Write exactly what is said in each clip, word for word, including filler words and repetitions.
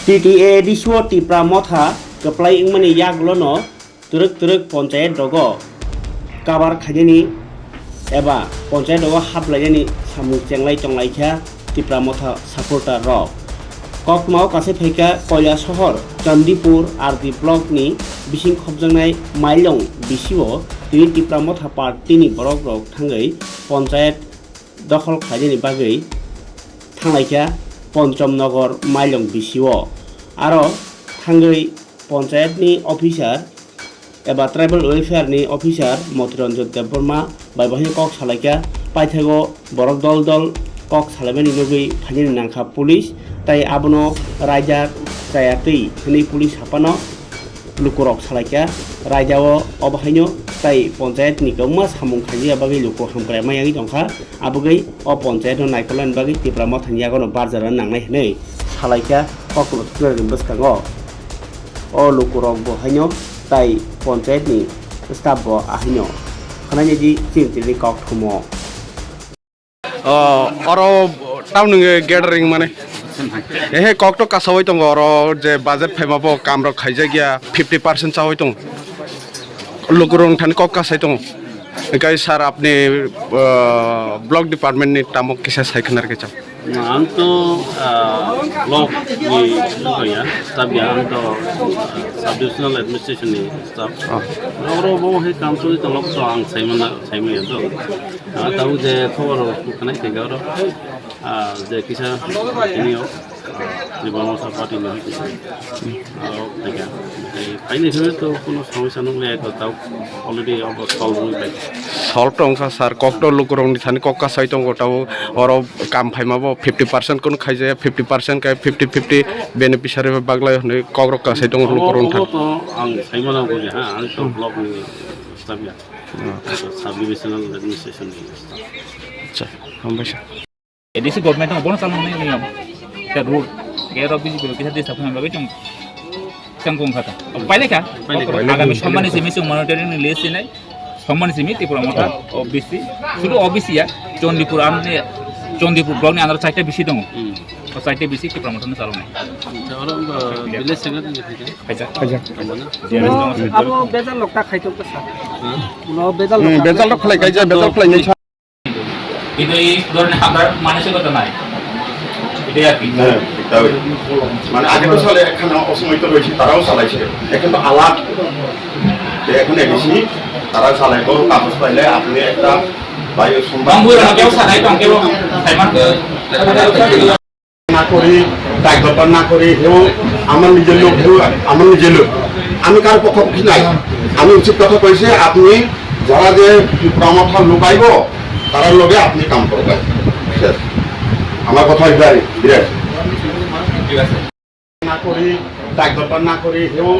T T A A D C o Tipra Motha kwplai wngmani yagulono twrwk twrwk ponchayat rogo kabar khainani eba ponchayat rogo haplainani samung chenglai tonglaikha Tipra Motha supporter rok. Kokmao kasai phaikha Koilasohor Chandipur R D block ni bising khopjaknai Mailong B C o tini Tipra Motha party ni borok rok thangwi ponchayat dokhol khlainani bagwi thanglaikha Ponchom Nogor Mailong B C o. Aro thangwi ponchayat ni officer eba tribal welfare ni officer Motiranjan Debbarma bai bahai kok salaikha, paithago borok dol dol kok salaimani nugwi phainani nangkha police, tai abono raida chaya twi hwnwi police haphano lukurok salaikha, raidao obo haino tai ponchayat ni kwbangma samung khaijak bagwi luku hamkrai ma yangwi tongkha, abogwi o ponchayat no naikolnani bagwi Tipra Mothani yagono barjara nangnai hwnwi salaikha, kokno twrwngni bwskango o lukurok bo haino tai ponchayat ni staff bo ahaino khwnainidi chini tini kok thumo. O, oro town ni gathering mane. Ehe, kok to kasawi tongo, oro je budget phaima bo kam rok khaijak ya, fifty percent chawi tongo. Lukurok thani kok kasai tongo. Enkai sir apni, o, block department ni tamo kisa sai khna rwkhe cham. Ang to, ah, block ni ya, staff ya, ang to, ah, sub divisional administration ni staff. Oh. Oro bo he kam chawi tongo to ang saimana, saimaya to. Ah, tabuk je khobor rok khwnai thai oro, ah, je kisa tini o, ah, Tipra Motha party ni kisa, ah, thai kha. Tei phaini simi to kuno somosya nuk le to tabuk already abo solve wngwi pai. Solve tong kha sir, kok to lukurok ni thani kok kasai tongo tabuk oro kam phaima bo fifty percent kuno khaijaya, fifty percent kai fifty fifty beneficiary bai baglai hwnwi kok rok kasai tongo lukurok ni thani. Abo to ang saimana bo ya, ha, ang to block ni staff ya. Sub divisional administration ni. Acha, hambai sir. A D C government ang bono chalok nai niyam. Ta road, gate of B J P kisa disa phang bagwi chung chang kong khata. Pailai kha. Pailai kha. Agami sommani simi chung monitoring ni list sinai. Sommani simi Tipra Motha O B C. Sudu O B C ya. Chandipur amne Chandipur block ni andar chaita B C tongo. Hmm. O chaita B C Tipra Motha no chalok nai. Acha, oro, uh, village secretary ni khaikha. Khaijak. Khaijak. Abo bejal lokta khaito kha sir. Huh? Uno bejal lokta. Bejal lok khlai kaijak, bejal khlai nai. কিন্তু এই ধরনের হামলার মানসিকতা নাই, এটাই আর কি। হ্যাঁ, এটা ওই। মানে আগে তো সালে একখানা অসময় তো রয়েছে, তারাও চালাইছে, এখন তো আলাদা। তো এখন এডিসি তারা চালাইবো, কাগজ পাইলে আপনি একটা বায়ু সম্মান। না করি, দায় দরকার না করি, এবং আমার নিজের লোক, এবং আমার নিজের লোক, আমি কারো পক্ষাপক্ষি নাই। আমি উচিত কথা কইছি, আপনি যারা যে ত্রিপুরা মঠা লুকাইব, তারার লগে আপনি কাম করবেন। শেষ। আমার কথা এটাই, বিরাট। ঠিক আছে। না করি, দায় দরকার না করি, এবং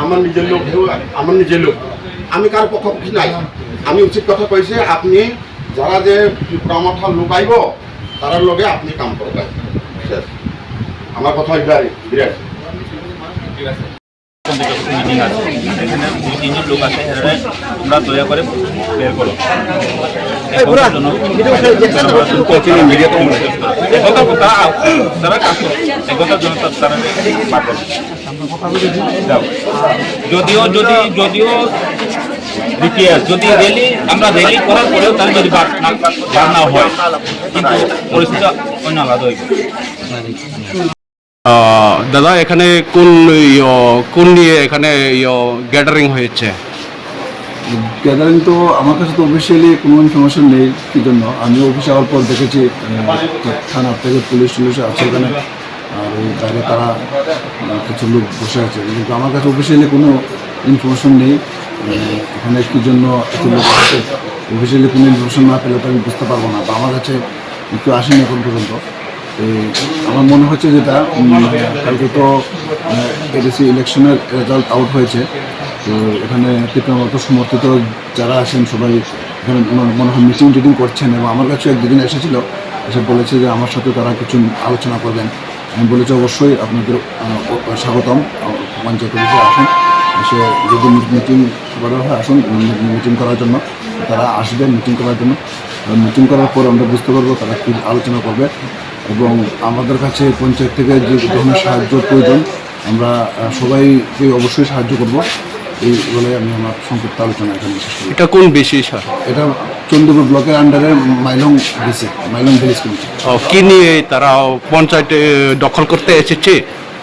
আমার নিজের লোক, এবং আমার নিজের লোক, আমি কারো পক্ষাপক্ষি নাই। আমি উচিত কথা কইছি, আপনি যারা যে ত্রিপুরা মঠা লুকাইব, তারার লগে আপনি কাম করবেন। শেষ। আমার কথা এটাই, বিরাট। ঠিক আছে। মিটিং আছে, এখানে দুই তিনজন লোক আছে, এখানে তোমরা দয়া করে বের করো। মিডিয়া তো কথা, কথা, তারা কাজ করো, কথা জন্য তারা বার করো। যদিও, যদি, যদিও বিটিআর, যদি র্যালি, আমরা র্যালি করার পরেও তারা যদি বার না, বার না হয়, কিন্তু পরিস্থিতি অন্য আলাদা হয়ে যাবে। আহ, দাদা, এখানে কোন, ইয়ো, কোন নিয়ে এখানে, ইয়ো, গ্যাদারিং হয়েছে? গ্যাদারিং তো আমার কাছে তো অফিসিয়ালি কোনো ইনফরমেশন নেই কি জন্য। আমি অফিসে আওয়ার পর দেখেছি, আহ, থানা থেকে পুলিশ টুলিশ আছে এখানে। আর ওই বাইরে তারা, আহ, কিছু লোক বসে আছে, কিন্তু আমার কাছে অফিসিয়ালি কোনো ইনফরমেশন নেই। আহ, এখানে কি জন্য এত লোক আছে, অফিসিয়ালি কোনো ইনফরমেশন না পেলে তো আমি বুঝতে পারবো না, বা আমার কাছে কেউ আসেনি এখন পর্যন্ত। এই আমার মনে হচ্ছে যেটা, উম, কালকে তো, আহ, এডিসি ইলেকশনের রেজাল্ট আউট হয়েছে। তো এখানে তীব্র সমর্থিত যারা আছেন সবাই এখানে মনে, মনে হয় মিটিং টিটিং করছেন, এবং আমার কাছে এক দুদিন এসেছিল, এসে বলেছে যে আমার সাথে তারা কিছু আলোচনা করবেন। আমি বলেছি, "অবশ্যই আপনাদের, আহ, ও-, স্বাগতম, আহ, পঞ্চায়েত অফিসে আসুন, এসে যদি মি-, মিটিং করা হয় আসুন, মি-, মিটিং করার জন্য তারা আসবে, মিটিং করার জন্য। আর মিটিং করার পর আমরা বুঝতে পারবো তারা কী আলোচনা করবে।" এবং আমাদের কাছে পঞ্চায়েত থেকে যে ধরনের সাহায্য প্রয়োজন, আমরা, আহ, সবাইকে অবশ্যই সাহায্য করব। এই বলে আমি আমার সংক্ষিপ্ত আলোচনা এখানে শেষ করি। এটা কোন বিষয়, স্যার? এটা চণ্ডীপুর ব্লকের আন্ডারে মাইলং ডিসি, মাইলং ভিলেজ কমিটি। ও, কি নিয়ে তারা পঞ্চায়েতে দখল করতে এসেছে?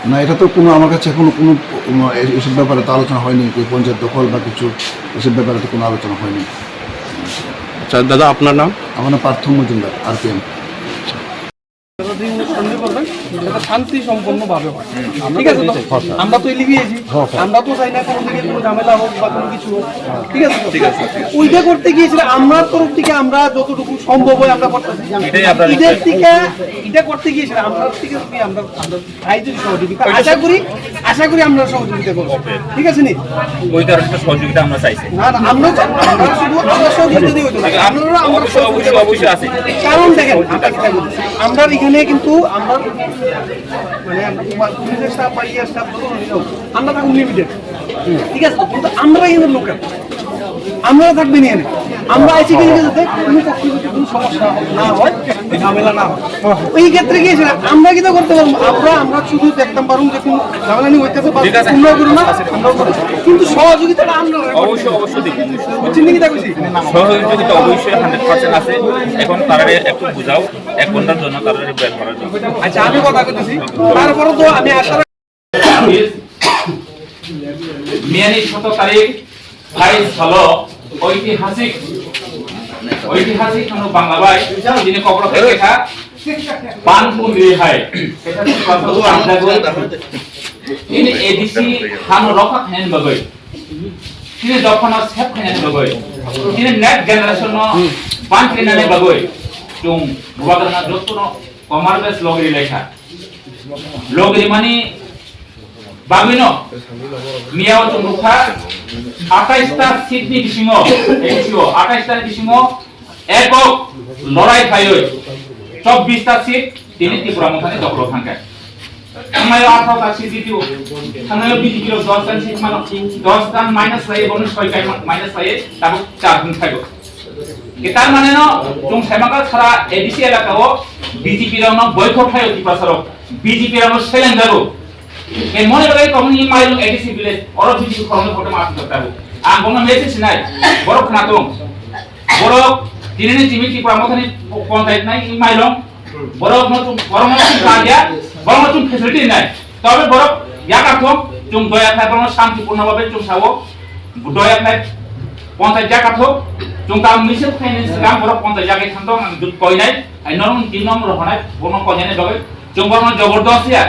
না, এটা তো কোনো, আমার কাছে এখনো কোনো, কোনো এ-, এসব ব্যাপারে তো আলোচনা হয়নি, যে পঞ্চায়েত দখল বা কিছু এসব ব্যাপারে তো কোনো আলোচনা হয়নি। আচ্ছা দাদা, আপনার নাম? আমার নাম পার্থ মজুমদার, আরপিএম। তারা যে অনুষ্ঠানটি করবেন, এটা শান্তি সম্পন্নভাবে হয়। ঠিক আছে তো? আমরা তো লিখিয়েছি, আমরা তো চাই না কোনো দিকে কোনো ঝামেলা হোক বা কোনো কিছু হোক। ঠিক আছে তো? ঠিক আছে। ওইটা করতে গিয়েছিল, আমরা তরফ থেকে আমরা যতটুকু সম্ভব হয় আমরা করতেছি। এটাই আপনার ঈদের থেকে, এটা করতে গিয়েছিল, আমরা ঠিক আছে, আমরা, আমরা এই যদি সহযোগিতা, আশা করি, আশা করি আমরা সহযোগিতা করবো। ঠিক আছে নি? ওই ধরনের একটা সহযোগিতা আমরা চাইছি। না, না, আমরা চাই, আমরা শুধু আমরা সহযোগিতা দিয়ে হইতো না। আপনারা আমরা অবশ্যই, অবশ্যই, অবশ্যই আছে। কারণ দেখেন, আমরা কি চাই বলছি? আমরা এখানে কিন্তু আমরা, মানে, পুলিশের স্টাফ বা ইয়ার স্টাফ যত হলেও আমরা থাকুন লিমিটেড। ঠিক আছে তো? কিন্তু আমরা এখানে লোকাল। আমরা থাকবেন এখানে। আমরা আইসি গেলে যাতে কোনো পক্ষে যদি কোনো সমস্যা না হয়, ঝামেলা না হয়। ওই ক্ষেত্রে গিয়ে সেটা আমরা কি তো করতে পারবো? আমরা, আমরা শুধু দেখতাম পারুম যে কোনো ঝামেলা নিয়ে হইতেছে বা ঠিক আছে। তোমরা করো না, আমরাও করো। কিন্তু সহযোগিতাটা আমরা অবশ্যই, অবশ্যই দেখি। বুঝছেন নাকি তা কইছি? সহযোগিতা অবশ্যই হান্ড্রেড পার্সেন্ট আছে। এখন তারারে একটু বুঝাও, এক ঘন্টার জন্য তারারে বের করার জন্য। আচ্ছা, আমি কথা কইতেছি, তারপরে তো আমি আশা রাখি। May ni সতেরো তারিখ, বাইশ সালো, ঐতিহাসিক, ঐতিহাসিক hwnwi Bangla bai, chini kokborok khe kha, Panpundri hai. Ini A D C hano rokha khainani bagwi, chini dophano save khainani bagwi, chini next generation no bantrinani bagwi, chwng bubagrano jotono commerce logri laikha. Logri mani bagwino miyao chwng nukha, atais ta seat ni bisingo, A D C o, atais ta ni bisingo ekok lorai khaiwi chobbish ta seat tini Tipra Mothani dokholo thangkha. Thangnaio atharo ta seat D P o, thangnaio B J P rok dos ta seat mano, dos ta minus lai, bono soi kai minus lai, tabuk char hwn thaibo. Ke tar mane no, chwng saimaka sara A D C elaka o B J P rok no boycott khaio Tiprasa rok, B J P rok no seleng jago. Ke mone bagwi tongni Mailung A D C village, oro B J P khoroknwi photo ma asuk jago. Ang bono message sinai, borok khna tong. Borok tinini jimi Tipra Mothani ponchayat nai Mailung. Borok no chwng, borok no chwng kha ya, borok no chwng facility nai. Tobe borok yakarthok, chwng doya khlai borok no santipurno babe chwng sao. Doya khlai ponchayat yakarthok, chwng ta misil khaini swkang borok ponchayat yakai thangthok ang jut koinai. Ai norok tin nom rohonai, bono koinai bagwi. Chwng borok no jobor dos ya.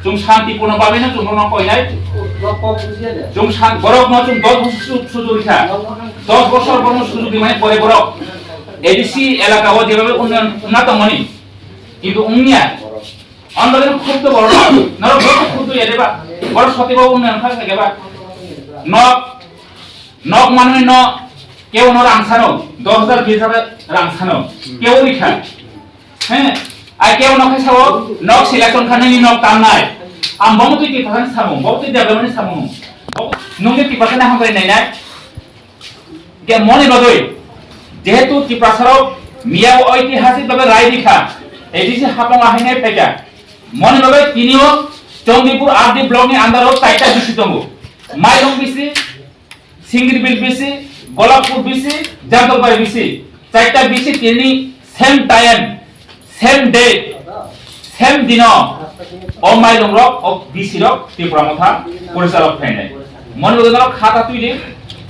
Chwng santipurno babe no chwng borok no koinai. Chwng san-, borok no chwng dos bosor su-, sujur kha. Dos bosor borok no sujur di mani pore borok A D C elaka o jebabe unnayon wngna tongmani. Kintu wngya. Ang bagwi khub to borok no, norok borok khub to yade ba, borok soti ba unnayon kha kha ba. Nok, nok manwi no, keu no rang sano, dos hajar bis hajar rang sano, keu rikha. He, ai keu no khe sao, nok selection kha nini nok tamnai. Ang bomo twi Tiprasa ni samung, bomo twi development ni samung. Nungni Tiprasa ni hamkrai nainai. Ke moni bagwi, jehetu Tiprasarok miyao oitihasik babe rai rikha, A D C hapong ahainai phaikha. Moni bagwi tinio Chandipur R D block ni under o chaita B C tongo. Mailung B C, Singirbil B C, Golapur B C, Jadobari B C. Chaita B C tini same time, same day, same dino o mailung rok, o B C rok Tipra Motha porisalok phainai. Moni bagwi norok khata twi di,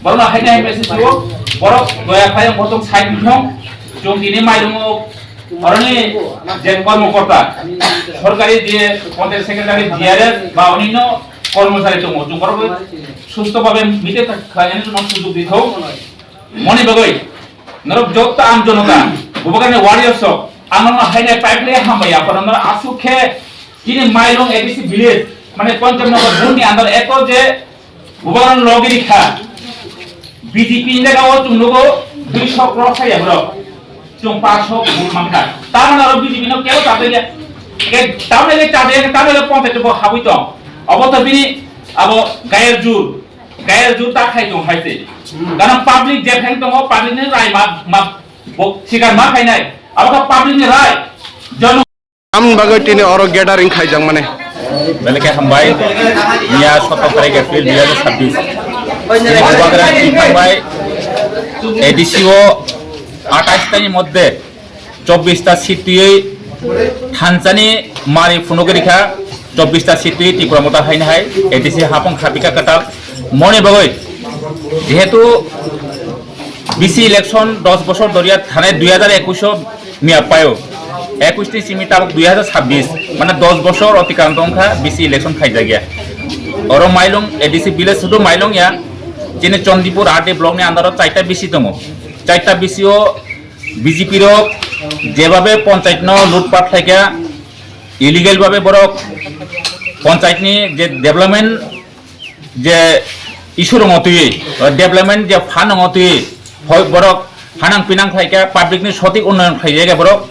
borok no haini hai message rwo, borok doya khlai ang bothong side bithong, chwng tini mailung o oroni je kormokorta, sorkari je panchayat secretary, G R S ba onino kormochari tongo, chwng borok sustho babe meeting khlainani chwng sujog di thok. Moni bagwi norok jotto am jonota, bubagrani warriors rok, ang norokno haino pipe le hambai ya, aphano norok aswk khe chini Mailung A D C village, mane Kanchannagar bundni under eto je bubagrano logi rikha, B J P ni jaga o chwng nugo duiso crore saya borok, chwng paanch so vote mankha, tamoni aro B J P no kebo chajakya, ke tamoni le chajakya, tamoni le ponchayat bo habwi tong, obo to bini abo gayar jur. Gaya juta khai tong hai se. Hmm. Gana public je pheng tongo, public ni rai ma, ma, bo, sikar ma khai nai. Abo kha public ni rai. Jono Amni bagwi tini oro gathering khaijak mani. Belai khe hambai. Miya sotor tarik April dui hajar sabbish. Tini Bubagra twi thangbai A D C o atais tani moddhe chobbish ta seat twiwi thansani mari phunugwi rikha, chobbish ta seat twiwi Tipra Motha haino hai A D C hapung khapikha kwtal. Moni bagwi jehetu B C election dos bosor doriya thanai dui hajar ekush o miya paio. Ekush ni simi tabuk dui hajar sabbish, mane dos bosor otikrant wngkha B C election khaijakya. Oro Mailung A D C village sudu Mailung ya, chini Chandipur R D block ni under o chaita B C tongo. Chaita B C o B J P rok jebabe panchayat no lutpat khlaikha, illegal babe borok panchayat ni je development je issue rok twiwi, development je fund rok twiwi, hoi borok hanang pinang khlaikha, public ni sotik unnayon khlaijak borok.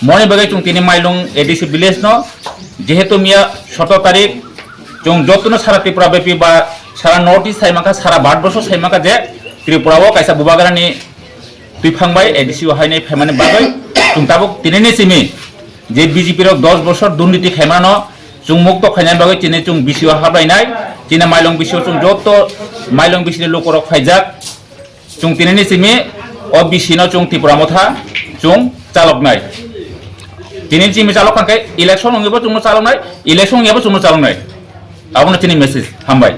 Moni bagwi chwng tini Mailung A D C village no, jehetu miya sotor tarik, chwng jotono sara Tripura bepi ba sara North East saimankha, sara Bharat borso saimankha je Tripura o kaisa Bubagra ni twi phangbai A D C o hainai phaimani bagwi chwng tabuk tinini simi je B J P rok dos bosor durniti khaimano chwng mukto khainani bagwi chini chwng B C o haplainai, chini Mailung B C o chwng joto Mailung B C ni lukorok phaijak, chwng tinini simi o B C no chwng Tipra Motha chwng chaloknai. Tini simi chalok kha khe election wngwibo chwngno chaloknai, election wngwibo chwngno chaloknai. Abono chini message. Hambai.